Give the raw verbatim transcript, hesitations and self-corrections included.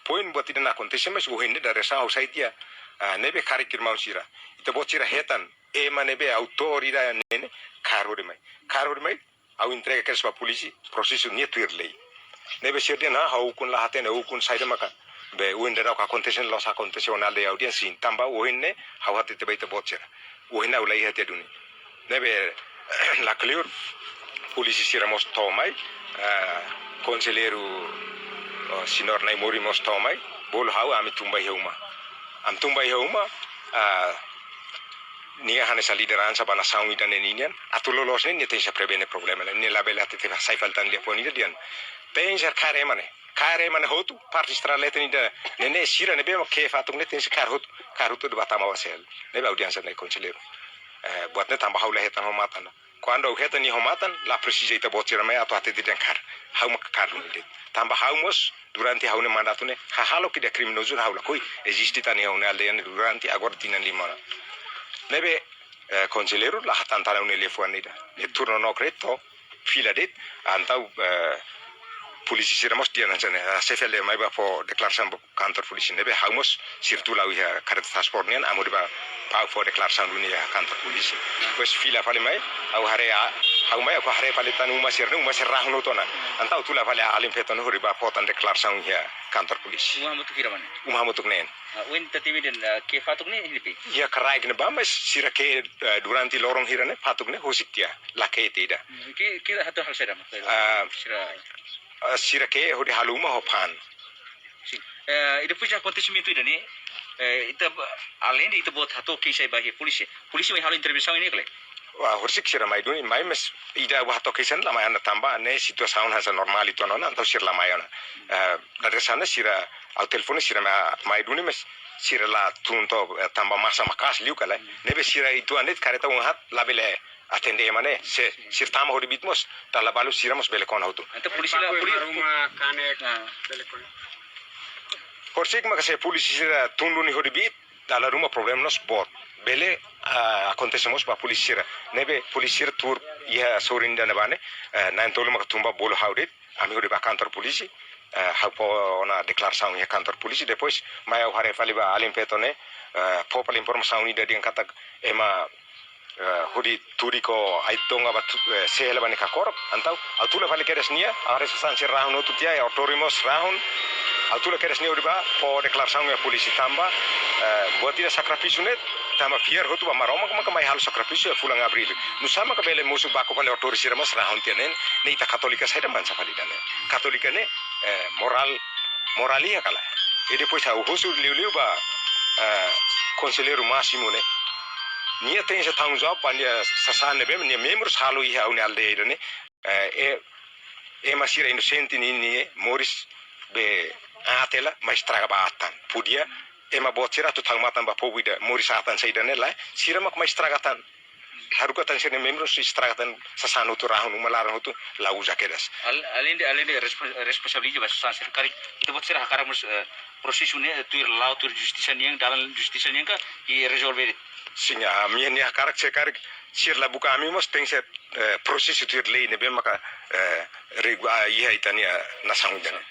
poin buat ida ne'e akontese, mas ohin ne'e dadeer-saan ha'u sai tiha. Ah, ne'ebé karik irmaun sira, ita-boot sira hetan ema ne'ebé autór ida ne'e, kaer hodi mai. Kaer hodi mai, ha'u entrega kedas ba polísia, prosesu nia tuir lei. Ne'ebé sira dehan, ah, ha'u ukun la hatene, ukun saida maka. Be, ohin daudauk akontese, la'ós akontese ona aldeia ha'u dehan sin. Tanba ohin ne'e, ha'u hatete ba ita-boot sira. Ohin ha'u la iha tiha duni. Ne'ebé, la kleur, polísia sira mós to'o mai, ah, konselleiru, oh, señór Naimori mós to'o mai, bolu ha'u ami tun ba iha uma. Ami tun ba iha uma, ah, nia hanesan lideransa ba nasaun ida-ne'e nian, atu loloos ne'e, nia tenke prevene problema ne'e, nia labele hatete sai fali tan liafuan ida dehan. Tenke kaer ema ne'e, kaer ema ne'e hotu, parte estrada leten ida-ne'e, ne'e sira ne'ebé mak ke'e fatuk ne'e tenke kaer hotu, kaer hotu hodi bá tama ba sel. Ne'ebé audiénsia ne'e konselleiru. Eh, buat ne'e tanba ha'u la hetan ho matan. Kuandu ha'u hetan nia ho matan, la presiza ita-boot sira mai atu hatete dehan kaer. Ha'u mak kaer duni de'it. Tanba ha'u mós, durante ha'u-nia mandatu ne'e, hahalok ida kriminozu ha'u lakohi. Eziste tan iha ha'u-nia aldeia ne'e durante agora tinan lima ona. Ne'ebé, eh, konselleiru la hatán tan ha'u-nia liafuan ida. Nia tuur nonook de'it to'o fila de'it, entaun, eh, polísia sira mós dehan hanesan ne'e, ah, xefe aldeia mai bá fó deklarasaun ba kantor polísia ne'ebé ha'u mós sira tula ha'u iha karreta transporte nian, ami hodi bá, bá fó deklarasaun duni iha kantor polísia. Depois fila fali mai, ha'u haree, ah, ha'u mai ha'u haree fali tan uma sira-ne'e, uma sira rahun hotu ona. Entaun tula fali alin feto ne'e hodi bá fó tan deklarasaun iha kantor polísia. Uma hamutuk hira mak ne'e? Uma hamutuk neen. Ah, ohin ita temi dehan, ah, ke'e fatuk ne'e iha ne'ebé? Iha kraik ne'ebá, mas sira ke'e, eh, durante loron hira ne'e fatuk ne'e husik tiha, la ke'e tiha ida. Hmm, ke, ke hatún halo saida mak? Ah, sira, ah, sira ke'e hodi halo uma ho fa'an. Sin. Eh, i depois de akontesimentu ida-ne'e, eh, ita ba, aleinde ita-boot hato'o keixa ba iha polísia, polísia mai halo intervensaun iha ne'e ka lae? Wah, horisehik sira mai duni, mai mas ida ha'u hato'o keixa la mai ona tanba ne'e situasaun hanesan normál uitoan ona, entaun sira la mai ona. Eh, dadeer-saan ne'e sira, ha'u telefone sira mai, mai duni mas sira la tun to'o, eh, tanba masa maka'as liu ka lae. Ne'ebé sira uitoan de'it karreta um aat labele atende ema ne'e, se sira tama hodi biit mós, dala balu sira mós bele kona hotu. Entaun polísia la, polísia, ruma kanek, ah, bele kona. Horisehik maka se polísia sira tun duni hodi biit, dala ruma problema mós boot. Bele, ah, akontese mós ba polísia sira. Ne'ebé polísia sira tuur iha sorin ida ne'ebá ne'e, eh, na'in-tolu maka tun bá bolu ha'u de'it, ami hodi bá kantor polísia, eh, ha'u fó ona deklarasaun iha kantor polísia, depois mai ha'u haree fali ba alin feto ne'e, eh, fó fali informasaun ida dehan katak ema, eh, hodi tudik ho ai-tonga ba tu-, eh, sehe hela ba nia kakorok, entaun ha'u tula fali kedas nia, ha'u haree sasán sira rahun hotu tiha, autór mós rahun, ha'u tula kedas nia hodi bá fó deklarasaun iha polísia tanba, eh, buat ida sakrifísiu ne'e, tanba fiar hotu ba Maromak maka mai halo sakrifísiu iha fulan Abríl. Nusá maka bele mosu baku fali autór sira mós rahun tiha ne'e, ne'e ita katólika saida mansa fali ida-ne'e. Katólika ne'e, eh, morál, morál iha ka lae. I depois ha'u husu liuliu ba, eh, konselleiru másimu ne'e. Nia tenke tanggung jawab ba nia sasán ne'ebé nia membrus halo iha ha'u-nia aldeia ida-ne'e. Eh, e, ema sira inosente nian ne'e moris be aat hela, mai estraga ba aat tan. Podia ema boot sira atu tau matan ba povu ida moris aat tan saida ne'e lae, sira mak mai estraga tan. Haruka tan sira-nia membrus estraga tan, sasán hotu rahun, uma laran hotu la uza kedas. Al-, aleinde, aleinde respo-, responsabiliza ba sasán sira karik, ita-boot sira hakarak mós, eh, prosesu ne'e, eh, tuir la'o, tuir justisa nian, dalan justisa nian ka, i rezolve de'it? Sin, ami-nia hakarak se karik sira la buka ami mós tenke, eh, prosesu tuir lei ne'ebé maka, eh, regu-, ah, iha ita-nia nasaun ida-ne'e.